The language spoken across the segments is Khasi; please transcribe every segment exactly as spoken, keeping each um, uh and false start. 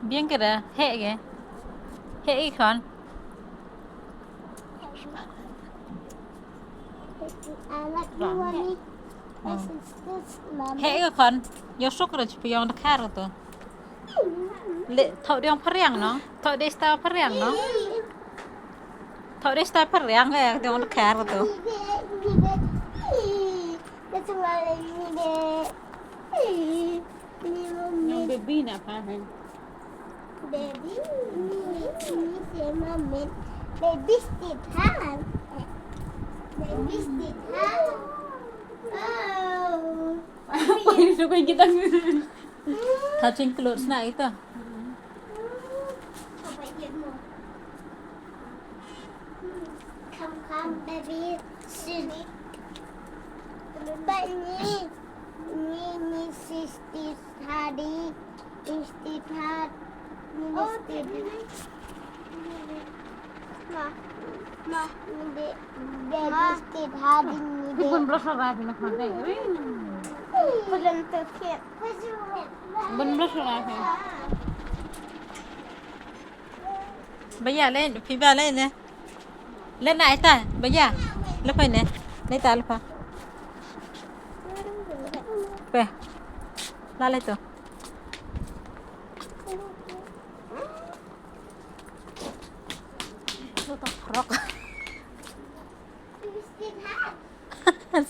Biang kira, heh ke. Heh i khon. Heh i khon. Yo suk ra chipi yong dakar tu. Le, thok diong pariang no. Thok de sta pariang no. Thok de sta pariang eh, diong dakar tu. That's why I need it. Ni mommy. Yung baby na pa hen. Baby, ni ni se mommy. Baby sit ha. Baby sit ha. Oh. Pwede sa kong kitang. Touching clothes na ito. Come, come, baby, sit. But ni ni ni sister hari. Istithat. Minister. Ma. Ma. Ni de. De istithat ni de. Bun blos ra phi na khon de. Kulam to kit. Bun blos ra phi na khon de. Bun blos ra phi. Baya le, phi ba le ne. Le na ita, baya. Le pa ne. Le ta le pa. Pe. La le to. Lo to frok.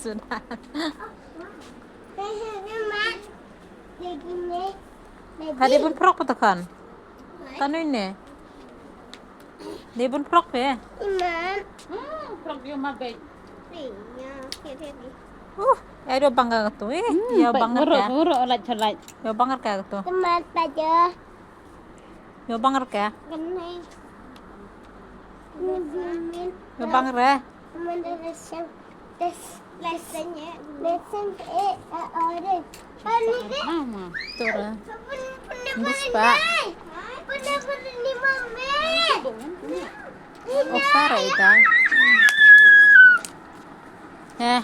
Sudah. Tadi pun frok pa to khon. Tanu ne. Dei bun prok phi? Iman. Hmm, prok ïa ma bej. Iya, phi phi phi. Uh, ai do bang ka tu eh. Hmm, ïa bang ka. Ro ro la chalai. Ïa bang ka tu. Teman paja. Ïa bang ka. Genai. Ïa bang re. Teman dah siap. Tes, lesson ya. Lesson eh, eh, orange. Pani de. Ama. Tora. Bus pa. Pani pani ni mame. Oh, sara ita. Heh.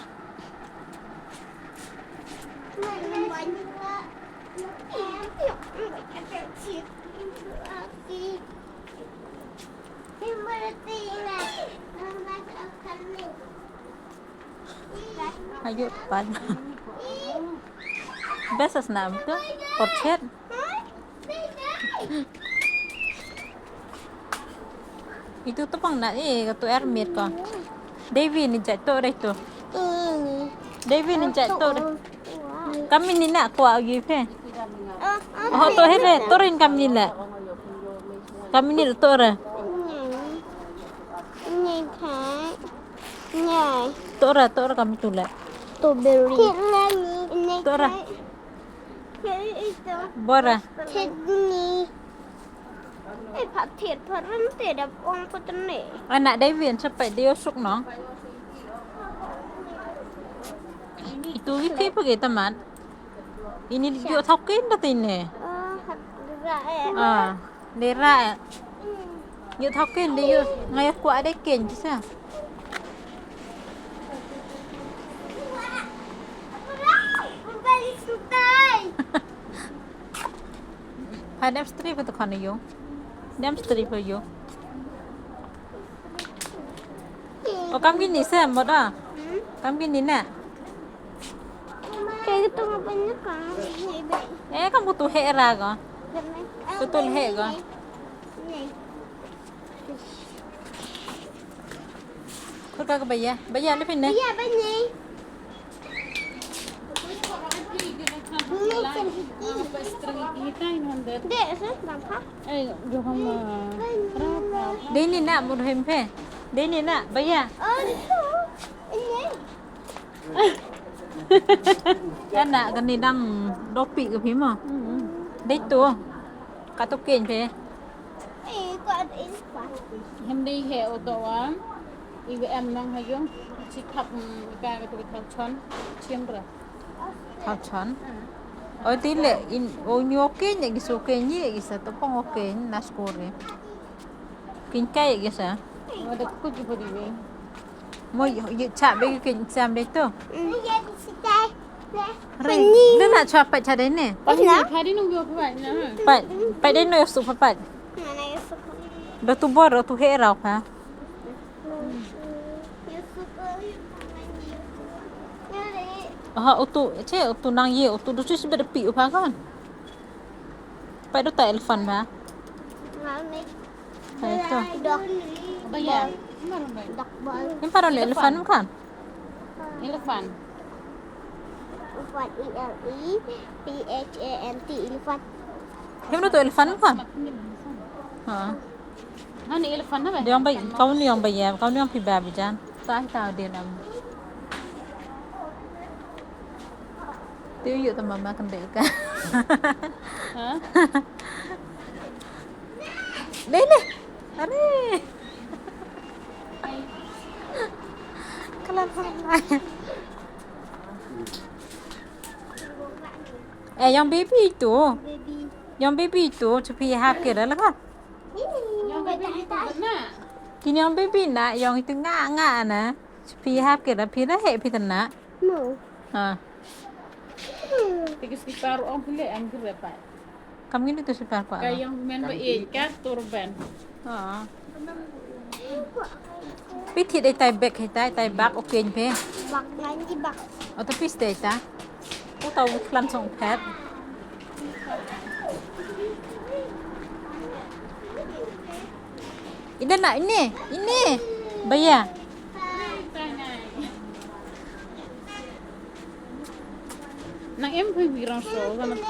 Ayo depan. Best as nam tu. Orchard. Itu tu pang na eh katu air mit ko. Devi ni jat tu deh tu. Devi ni jat tu deh. Kami ni nak kuat lagi pe. Oh tu here turin kami ni nak. Kami ni tu re. Ni kai. Ni. Tu re tu re kami tu le. Tu beri. Tu re. Bora. Tedni. Eh, pha thied pha rem te dap ong pha tene. Anak David sa pai dia suk no. Itu wi phi pha ge tamat. Ini dio thok kin da tene. Ah, hat ra eh. Ah. Dei rah eh. Ïoh thok ken dei ïoh nga ïoh kwah dei ken kisa. Ha dem stri pa tu khana ïoh. Dem stri pa ïoh. O kam kini se mo da. Kam kini na. Kaei katu nga pynlong ka. Eh, kam katu heh ra ko. Katu heh ko. Kut ka ka baya. Baya le phin ne. Baya bane. Dek se bang pha. Eh, jo kam. Dei ni na mut hem phe. Dei ni na baya. Oh, ni. Ana kani dang dopi ka phi mo. Dei tu. Ka tu ken phi. Hem dei he o to wa. I em nang ha yung. Chi thap ka ka tu thap chon. Chim ra. Thap chon. O ti le in o nyo ken ya ki so ken ye ki sa to pong o ken na skore. Ken kai ya ki sa. O da ku ji podi ni. Mo ïoh ïoh chak bad ki kin sam dei tu. Re. Nuna chwa pat chak dei ne. Pat ni, pat ni nung ïoh pat na. Pat, pat dei no ïoh su pat. Do tu bor, do tu he rau pa. Ha, utu, che, utu nang ye, utu du tu si bad pi u pa kan. Pat do ta elephant ba. Hai to. Dok. Ba ya. Dok bal. Em paro ne elephant kan? Elephant. Elephant, E L E P H A N T, elephant. Em no to elephant kan? Ha. Ha ni elephant na ba? Dia ong ba, kau ni ong ba ya, kau ni ong pi ba bijan. Ta ta dia nam. Tiu yu ta mama kan dei ka. Ha? Dei ne. Are. Kalan kalan. Eh, yang baby tu. Yang baby tu, cepi hap ke dah lah kan? Yang baby tu nak. Kini yang baby nak, yang itu ngak ngak na. Cepi hap ke dah, pi dah hek pi tenak. No. Ha. Tiga sekitar ong pile am kira pat. Kam ngin tu sekitar kwa. Ka yang men ba e ka turban. Ha. Pi thi dei tai bek hi tai tai bak o ken pe. Bak ngan di bak. O to pi dei ta. O tau klan song pet. Ina na ini, ini. Baya. Nang em phi wirang so, nang